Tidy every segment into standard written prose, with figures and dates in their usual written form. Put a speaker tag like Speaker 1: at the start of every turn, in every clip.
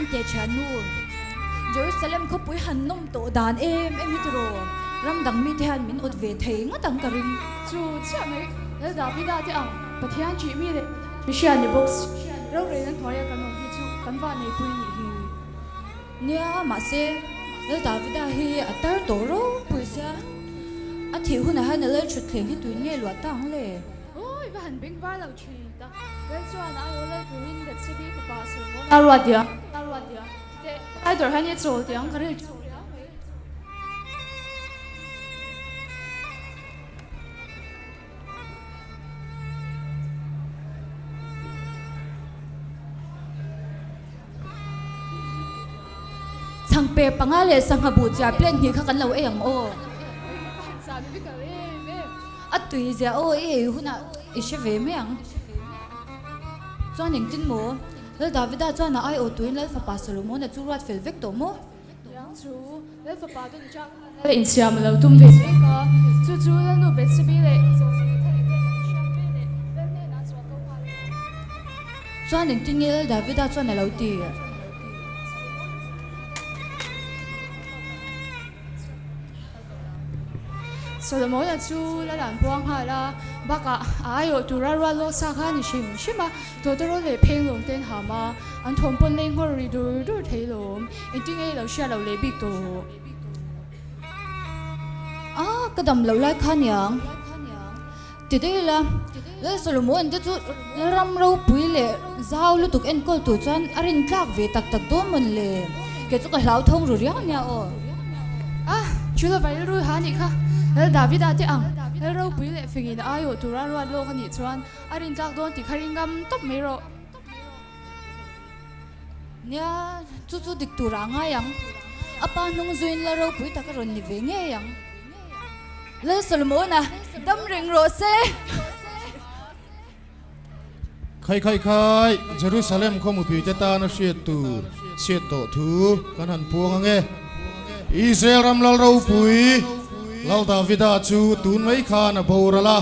Speaker 1: Enteh thiannu, Jerusalem khawpui han nawm tawh dan em em hi tiraw? Ram dang mite hian min awt ve thei ngawt ang ka ring.
Speaker 2: Chu chiah mai, Lal Davida te ang Pathian ṭih mi leh mihriat ni bawk si, rorelna hnuaia kan awm hi chu kan vanneipui nih hi.
Speaker 1: Nia, mahse, Lal Davida hi a tar tawh ropui sia, a thih hunah hian a lal ṭhutthleng hi tuin nge luah ta ang le?
Speaker 2: Awi, va han beng var lo thin ta. Lal chuan a aiawh lal turin Bethsebi fapa Solomona ruat diam a ruat diam teh lai dawrh hian i chawl tih ang ka ril chu riau mai.
Speaker 1: Chhangper panga leh sangha buh chiar plate hnih kha kan lo ei ang aw. A tui zia aw i ei hunah i hre ve mai ang. Chuan engtin maw? Lal Davida chuan a aiawh tuin Lal fapa Solomona chu ruat fel vek tawh maw?
Speaker 2: Niang chu Lal fapa Donijah khan Lal insiam a lo tum ve mek a, chu chu Lalnu Bethsebi leh Zawlnei Thani ten an hriat ve leh Lal hnenah chuan ko nghal a.
Speaker 1: Chuan engtin nge Lal Davida chuan a lo ti?
Speaker 2: Solomona chu la lan puang nghal a, bakah a aiawh tura rual lawk sa kha a ni hrim hrim a, tawtawrawl leh phenglawng te an ham a, an thawm pawn lei nghawr ri dur dur thei lawm, engtin nge i lo hriat loh leh bik tawh?
Speaker 1: A, ka dam loh lai kha niang. Ti daih ila, Lal Solomon te chu ram ropui leh zau lutuk enkawl tur chuan a rin tlak ve tak tak dawn mawn le? Kei chu ka hlauthawng ru riau nia aw.
Speaker 2: A, chu la vai rilru ha nih kha. Lal Davida te ang, Lal ropui leh fingin a aiawh tura ruat lawk a nih chuan a rin tlak dawn tih kha ring ngam tawp mai rawh.
Speaker 1: Nia, chu chu dik turah a ngai ang. A pa hnung zuiin Lal ropui tak a rawn ni ve ngei ang. Lal Solomona, dam reng rawh se!
Speaker 3: Khai khai khai, Jerusalem khaw mupuite tana hriat tur chhiat tawh thu kan han puang ang e. Israel ram lal ropui, Lal Davida chu tun mai khan a boral a,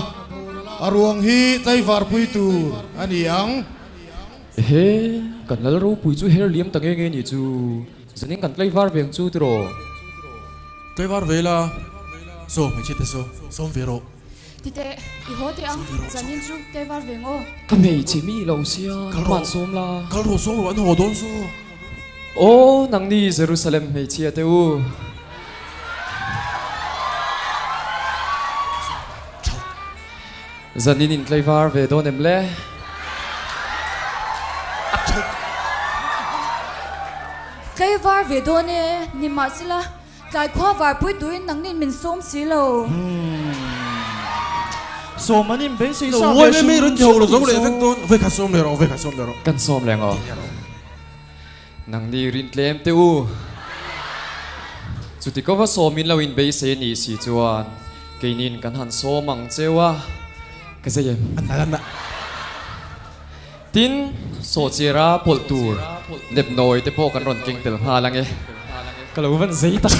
Speaker 3: a ruang hi tlaivarpui tur a ni ang.
Speaker 4: Ehe, kan lal ropui chu her liam ta nge nge nih chu. Zanin kan tlaivar ve ang chu tiraw?
Speaker 5: Tlaivar ve la, saw hmeichhia te saw sawm ve rawh.
Speaker 2: Titeh, i haw teh ang, zanin chu tlaivar ve ang aw.
Speaker 4: Ka hmeichhe mi lo sia, nangmah sawm la.
Speaker 5: Kal rawh sawm rawh, an haw dawn saw.
Speaker 4: Aw, nangni Jerusalem hmeichhia te u. Zanin in tlaivar ve dawn em le?
Speaker 1: Tlaivar ve dawn e, nimahsela tlai khua varpui turin nangnin min sawm si lo.
Speaker 6: Sawm an inbeisei sa ve hrim hrim
Speaker 4: Kan sawm leh ang aw. Nangni rin tlem teh u. Chuti kova sawmin lo inbeisei a nih si chuan keinin kan han sawm ang cheu a, ka zei em? Tin, sawhchira pawlh tur nepnawi te pawh kan rawn keng tel nghal ang e. Ka lo van zei tak.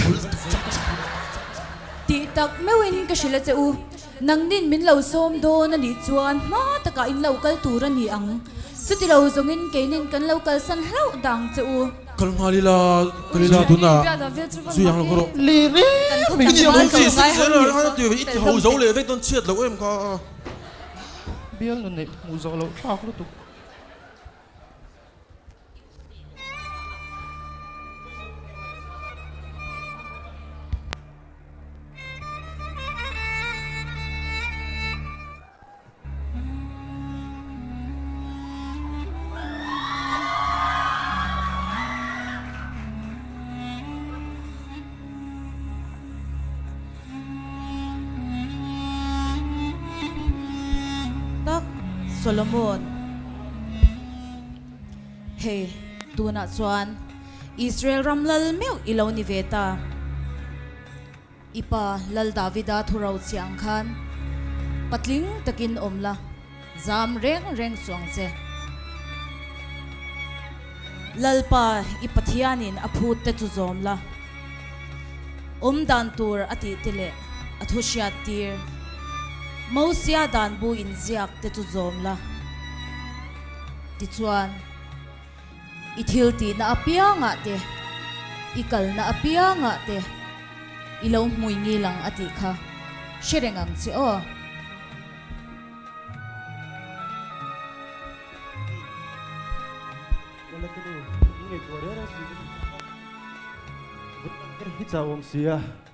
Speaker 1: Tih tak meuhin ka hrilh a che u. Nangnin min lo sawm dawn a nih chuan hma takah in lo kal tur a ni ang. Chuti lo zawngin keinin kan lo kalsan hlauh dang che u.
Speaker 5: Kal nghal ila, kal ila tunah zui ang lo ka rawh.
Speaker 1: Kan khaw tlangval
Speaker 5: tlawm ngai ho nih fel hlawm teh. Leh vek dawn chhiat loh em kha.
Speaker 6: Bial nu neih hmuh zawh loh thlak lutuk.
Speaker 7: Tak Solomon. Hei, tunah chuan Israel ram lal meuh i lo ni ve ta. I pa Lal Davida thu ro chhi ang khan patling takin awm la, zam reng reng suh ang che. Lalpa i Pathianin a phut te chu zawm la, awm dan tur a tih te leh a thu hriat tir, Mosia dan bu inziak te chu zawm la. Tichuan. I thil tihna apiangah te, i kalna apiangah te i lo hmui ngil ang a tih kha hre reng ang che aw.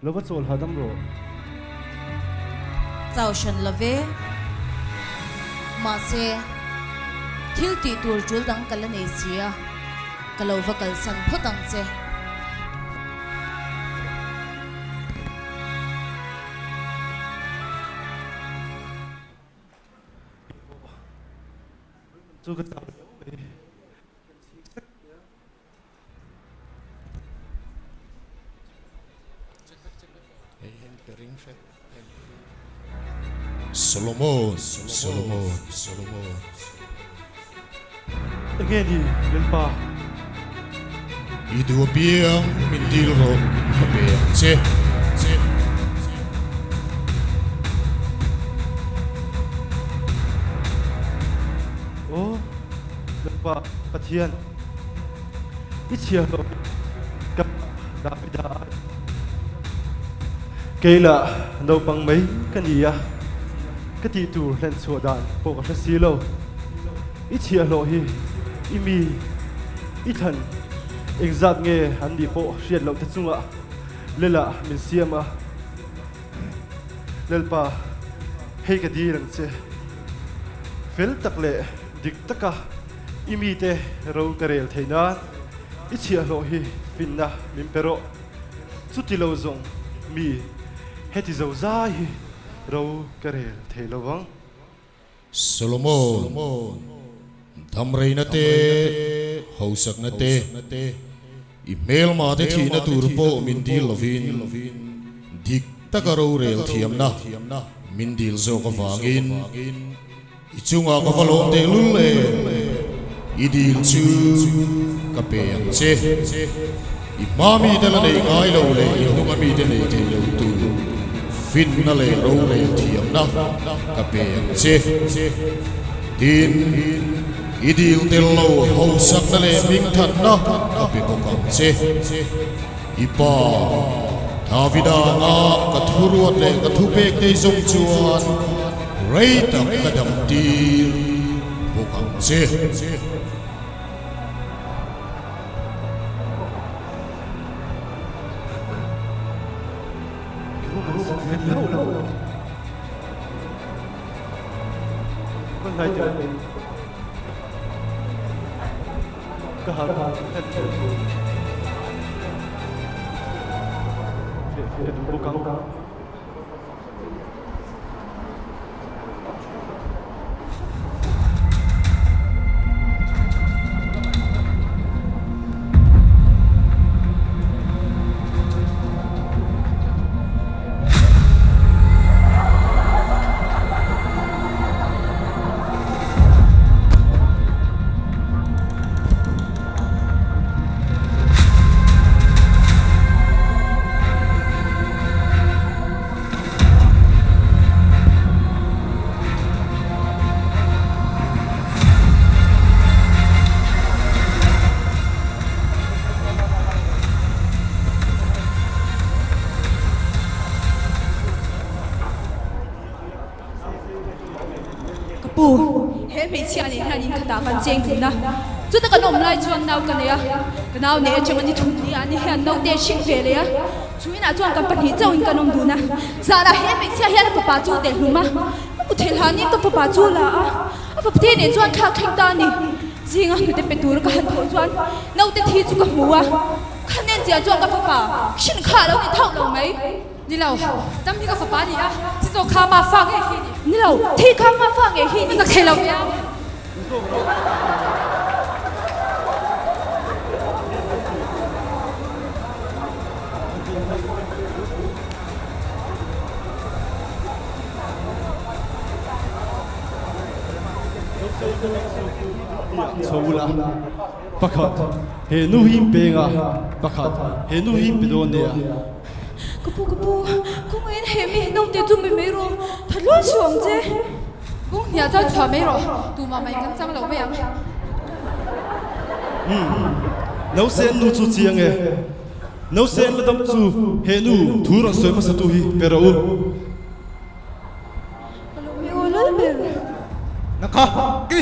Speaker 8: Lo va chawl hahdam rawh.
Speaker 7: Chau hran lo ve. Mahse, thil tih tur tul dang ka la nei si a, ka lo va kalsan phawt ang che.
Speaker 8: Chu ka chau riau mai.
Speaker 3: Solomon, Solomon, Solomon.
Speaker 8: Enge ni Lalpa?
Speaker 3: I duh apiang min dil rawh ka pe ang che.
Speaker 8: Aw Lalpa Pathian. I chhiahhlawh ka Davida ai. Kei lah naupang mai ka ni a, ka tih tur hlen chhuah dan pawh ka hre si lo. I chhiahhlawh hi i mi i thlan engzat nge an nih pawh hriat loh te chungah lelah min siam a. Lalpa, hei ka dil ang che. Fel tak leh dik taka I mite ro ka rel thei nan i chhiahhlawh hi finna min pe rawh. Chuti lo zawng mi heti zo zai hi ro ka rel thei lo vang.
Speaker 3: Solomon, damreina te, hausakna te, i hmelma te thihna tur pawh min dil lovin dik taka rorel thiamna min dil zawk avangin, I chungah ka va lawm teh lul e, i dil chu ka pe ang che. I hma mite la nei ngai lo leh i hnunga mite nei thei lo tur finna leh rorel thiamna ka pe ang che. Tin, i dil tel lo hausakna leh hmingthatna ka pe bawk ang che. I pa, Davida anga ka thuruat leh ka thupek te zawng chuan rei tak ka dam tir bawk ang che.
Speaker 8: Ka han Ka duh bawk ang.
Speaker 2: Ka pu, he hmeichhia nen hian in khatah kan cheng dun a, chuta kan awm lai chuan nau ka nei a, ka nau nei atanga ni thum ni ah ni hian naute a hring ve leh a, chu inah chuan kan pahnih chauhin kan awm dun a, zanah he hmeichhia hian a fapa chu telh hlum a, ka mu theih hlanin ka fapa chu la a, a fapa nen chuan thlak thleng ta a ni, zinga hnute pe tura ka han thawh chuan naute thi chu ka hmu a, ka nen chiah chuan ka fapa hrin kha a lo ni thauh lo mai. Ni lo, dam hi ka fapa a ni a, thi zawk kha ma fa ngei hi ni. Ni lo, thi kha ma fa ngei hi ni. Ka zak thei lo ve a.
Speaker 8: Chho ula, pakhat he nu hi peng a, pakhat he nu hi pe dawn nia.
Speaker 2: Ka pu, ka pu, kawngaiin he mi naute chu mai mai rawh, tha luai suh ang che. Bung hniah chuan chhuah mai rawh, tumah mai kan chang lo mai ang.
Speaker 8: Umm. Nausen nu chu chiang e. Nausen la dam chu he nu thu rawn sawi hmasa tu hi pe rawh u.
Speaker 9: Ka lo mi aw lal ber.
Speaker 6: Na kha i.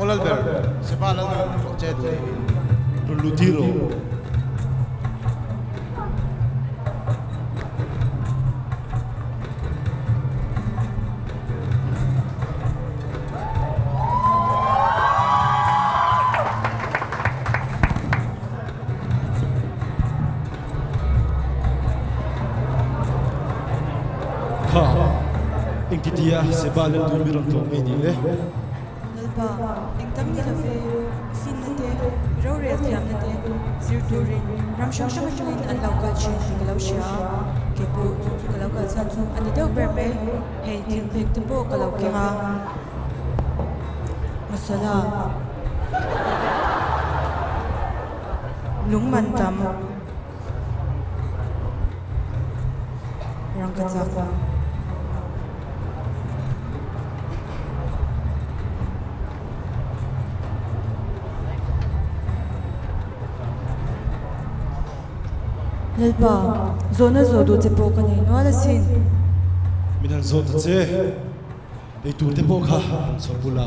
Speaker 6: Aw Lalber, Seba Lalnu tlawh che duh ni.
Speaker 8: Rawn lut hi rawh. Kha, engtitia Seba Lalnu mi rawn tlawh mai ni le?
Speaker 9: Lalpa, eng dang ni lo ve, i finna te, i rorel thiamna te zir turin ram hrang hrang atangin an lo kal thin tih ka lo hria a, kei pawh chu chu ka lo kal chhan chu a ni deuh ber mai. Hei thil pek te pawh ka lo keng a, masala, lung man tam, rangkachak. Lalpa, zawhna zawh duh che pawh ka nei nual asin.
Speaker 8: Min han zawh ta che, eitur te pawh kha rawn chhawp bula.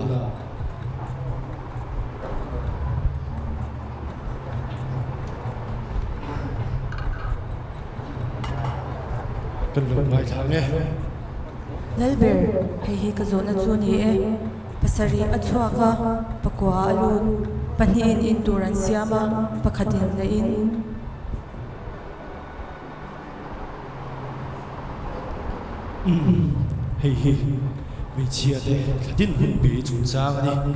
Speaker 8: Kan lo ngaithla ang e.
Speaker 9: Lalber, hei hi ka zawhna chu a ni e. Pasarih a chhuak a, pakua a lut. Pahnihin in tur an siam a, pakhatin la in.
Speaker 8: Umm, hei hi hmeichhia te thlatin hunbi chungchang a ni.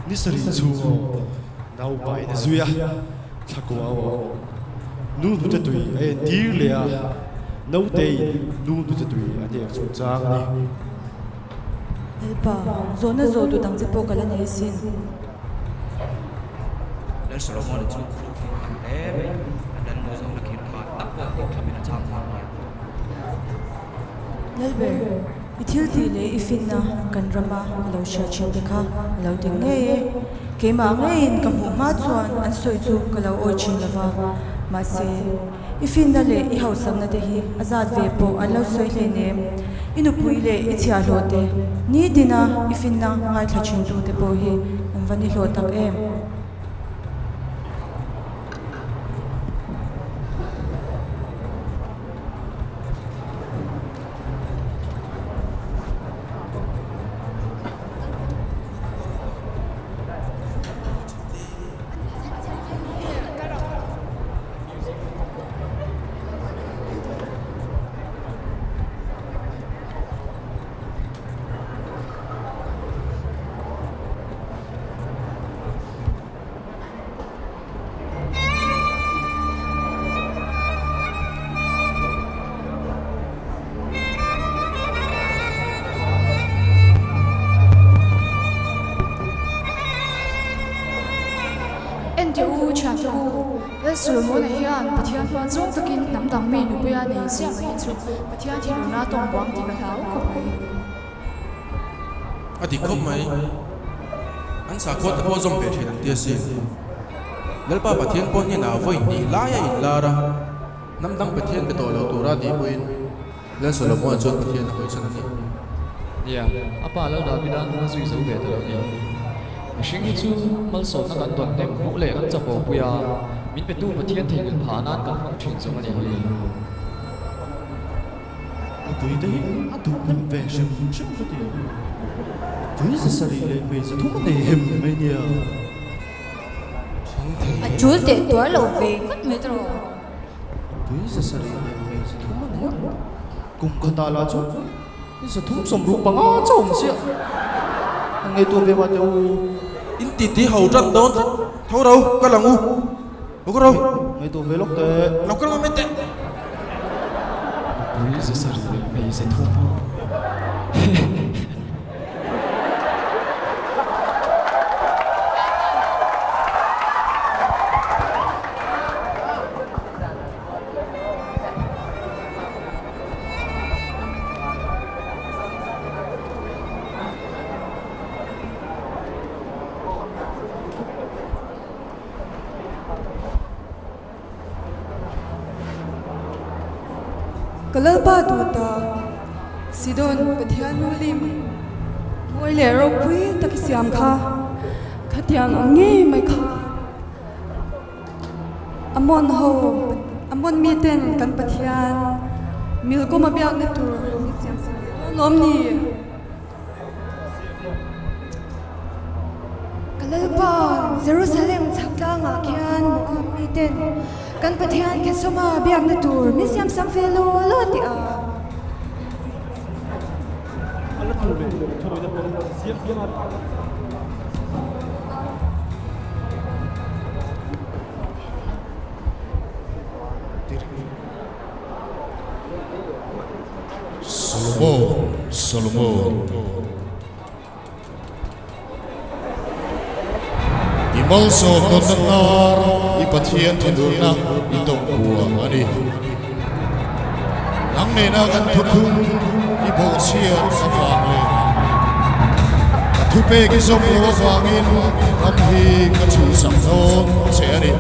Speaker 8: Ni sarih chhung aw naupain a zui a, thlakua aw nu hnute tui a entir leh a, nauteiin nu hnute tui a hnek chungchang a ni.
Speaker 9: Lalpa, zawhna zawh duh dang che pawh ka la nei asin.
Speaker 10: Lal Solomon-a chu thu fing tam hle mai, a lalnu zawhna khirh khan tak pawh dik thlapin a chhang nghal mai a.
Speaker 9: Lalber, i thil tih leh i finna kan rama a lo hriat thin te kha a lo ding ngei e. Keimah ngeiin ka hmuh hma chuan an sawi chu ka lo awi thin lo va. Mahse, i finna leh i hausakna te hi a zat ve pawh an lo sawi hleinem. I nupui leh i chhiahhlawh te, nitina i finna ngaithla thintu te pawh hi an va nihlawh tak em.
Speaker 2: Enteh u, thiante u, Lal Solomona hian Pathian hma zawng takin hnam dang mi nupuia nei ziah mai hi chu Pathian thinurna tawng buang tih ka hlau khawp mai.
Speaker 5: A dik khawp mai. An sakhua te pawh zawm ve thin an ti asin. Lalpa Pathian pawh hnenah vawi hnih lai a inlar a, hnam dang Pathian be tawh lo tura tih pawhin Lal Solomon chuan Pathian a hawichhan a ni.
Speaker 4: Nia, a pa Lal Davida hnung a zui zo ve ta lo ni. Mihring hi chu malsawmna kan dawn hnem hmuh leh kan chapo pui a, min petu Pathian theihnghilh phah nan kan hmang thin zawng a ni hi.
Speaker 8: Nupui te hi a duh hnem ve hrim hrim ka ti. Nupui za sarih leh hmeichhe thum a nei hem mai nia.
Speaker 1: A tul teh tuar lo ve ngawt mai tawh.
Speaker 8: Nupui za sarih leh hmeichhe thum a nei a, kum khatah lah chu 360 chauh awm chiah. An ngaihtuah ve mah teh u.
Speaker 5: In titi ho tan dawn tlat. Tho ro, kal ang u. Lo kal ro.
Speaker 6: Ngaihtuah ve lawk teh.
Speaker 5: Lo kal mai teh.
Speaker 4: Nupui 700 leh hmei 300.
Speaker 9: Ka Lalpa duhta, Sidon Pathian nu lim mawi leh ropui tak i siam kha, khatiang ang ngei mai kha. Amon ho, Amon miten kan Pathian Milkawma biakna tur min siam sak ve dawn lawm ni? Ka Lalpa, Jerusalem chhak tlangah khian Moab miten kan Pathian Khesawma biakna tur min siam sak ve law law tih a.
Speaker 8: A la tur leh thawina pawh siam hian.
Speaker 3: Solomon, Solomon. I malsawm dawnna hnar i Pathian thinurna i tawngkua a ni. Nang nena kan thuthlung i bawhchhiat avang leh ka thupek i zawm lo avangin ram hi ka chhuhsak dawn che a ni.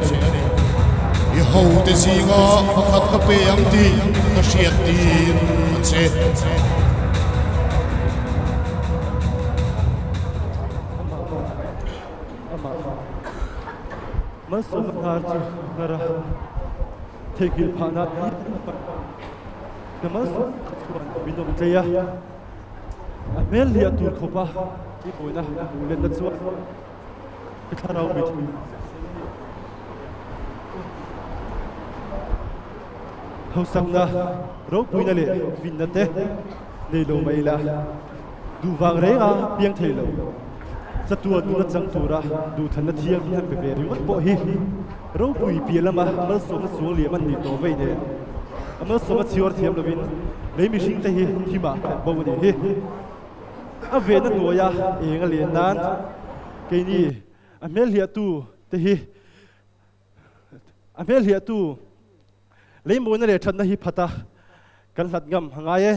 Speaker 3: I hote zinga pakhat ka pe ang tih ka hriat tir a che.
Speaker 8: Malsawmna hnar chu hnar a theihnghilh phahna hi ka malsawmna chuan min awm tlei a, a hmel hliah tur khawpa i buaina ka hmuh letna chuan ka thlarau mit Hausakna, ropuina leh vinna te nei lo mai ila, duh vang renga piang thei lo, chatuan nuna chang tura duhthanna thiang min han pe ve ringawt pawh hi ropui piah lama malsawmna chuang liam an nih tawh vei nen a malsawmna chhiar thiam lovin lei mihring te hi thimah kan bo a nih hi. A vehna hnuaia eng a len nan keini a hmel hliahtu te hi A hmel hliahtu leimawina leh thatna hi phata kan hlat ngam a ngai e.